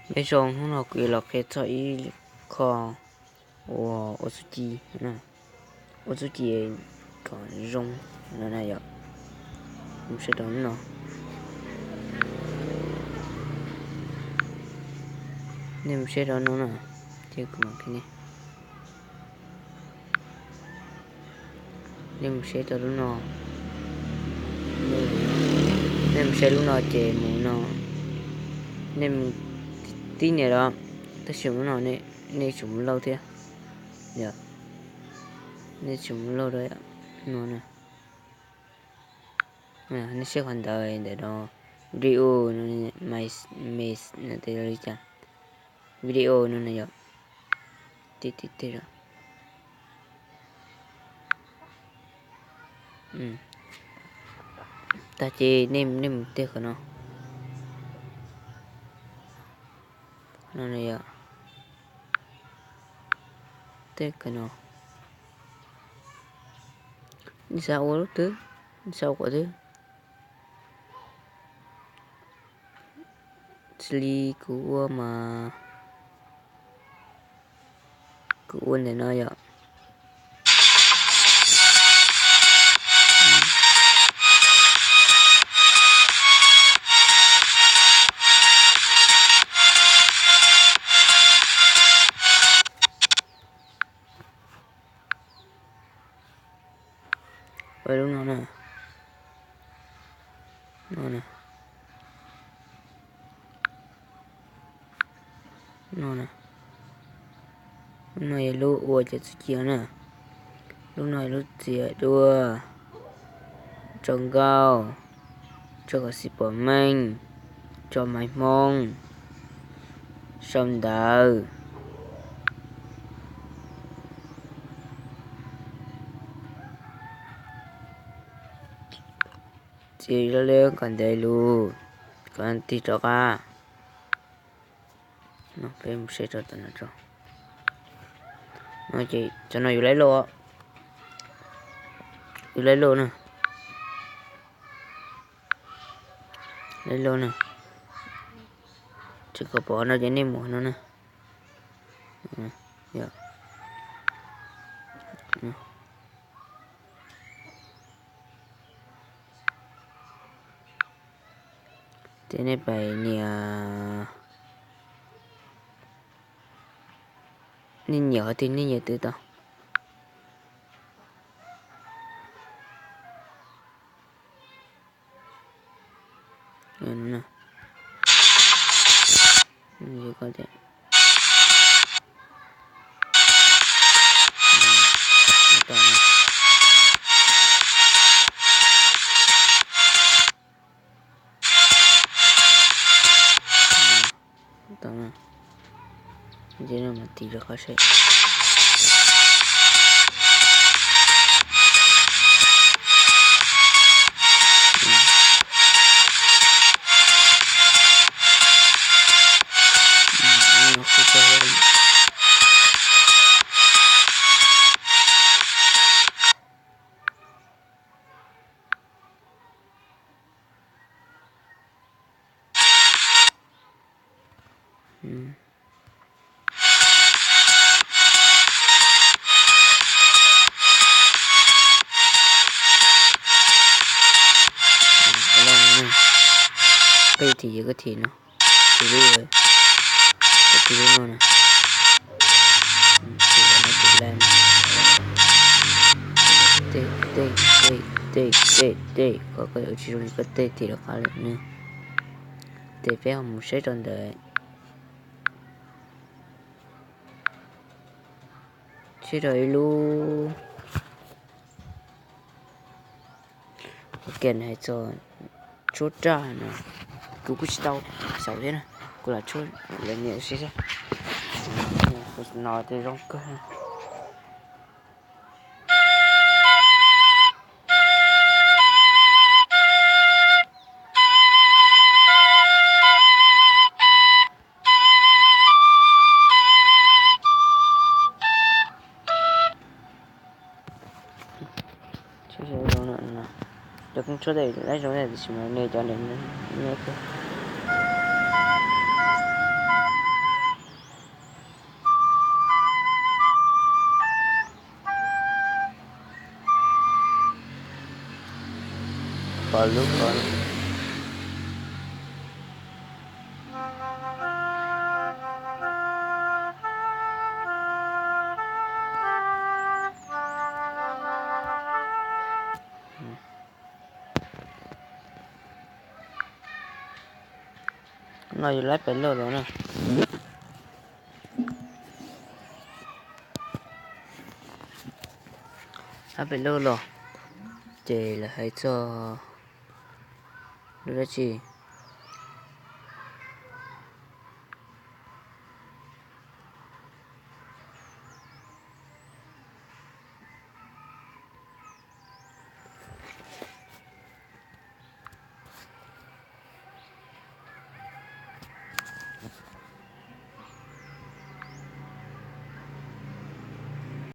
Nyob zoo, hnub no kuv yuav los qhia txog ib qho uas ua txuj ci, ua txuj ci kom zoo no na yom. Mus saib rau lub no. Nej mus saib rau no na, ces kuv mam qhia nej. Nej mus saib rau lub no. Nej mus saib lub no ces mus no. Nej mus tib nias rau, tab sis lub no nej tsum mus load thiab. Yog, nej tsum mus load rau no na. Nej saib qhov ntawd ntawm no, video no, my mes no tej li cas, video no na yom. Tib tib tib rau. Tag ces nej mus tej qhov no. No na yom. Tej qhov no. Nej xav ua lub twg, nej xav ua qhov twg. Xws li kuv ua mas, kuv ua ntawm no yom. Ua lub no na. No na. No na. Lub no yog lub ua cov txuj ci na. Lub no yog lub txiav duaj, tso nkauj, tso kom xis pom meej, tso maiv hmoob, sau ntawv. Txiav li kom ntev lus, kom tig rov qab. No peb mus saib rau tom no tso. No ces cov no yus laib lauj, yus laib lauj na. Laib lauj na. Tsis kom pom no ces nej mus no na. Ces nej pais nias, nej nyiam qhov twg nej nyiam twv tau. Ces no mas tig rau qhov seb. Koj yuav thim ces koj thim no, thim lub, koj thim lub no na. Tej tej tej tej tej tej qhov koj yuav tsis zoo li koj tej thim rov qab lawm ne. Ces peb ho mus saib rau ntawd. Saib rau ib lub, ua ke hais txog tshuab raj no, kuv kuj tsis tau xyaum thiab na, kuv lam tshuab lawv niam si xwb. Kuv no tej zoo kawg. Cov koob tshuab tej laib zoo tiam sis mas nej cov ntawd nyob kawg. Lub ko no yus laib pem lug los na. Laib pem lug los ces lawv hais txog lub dab tsi.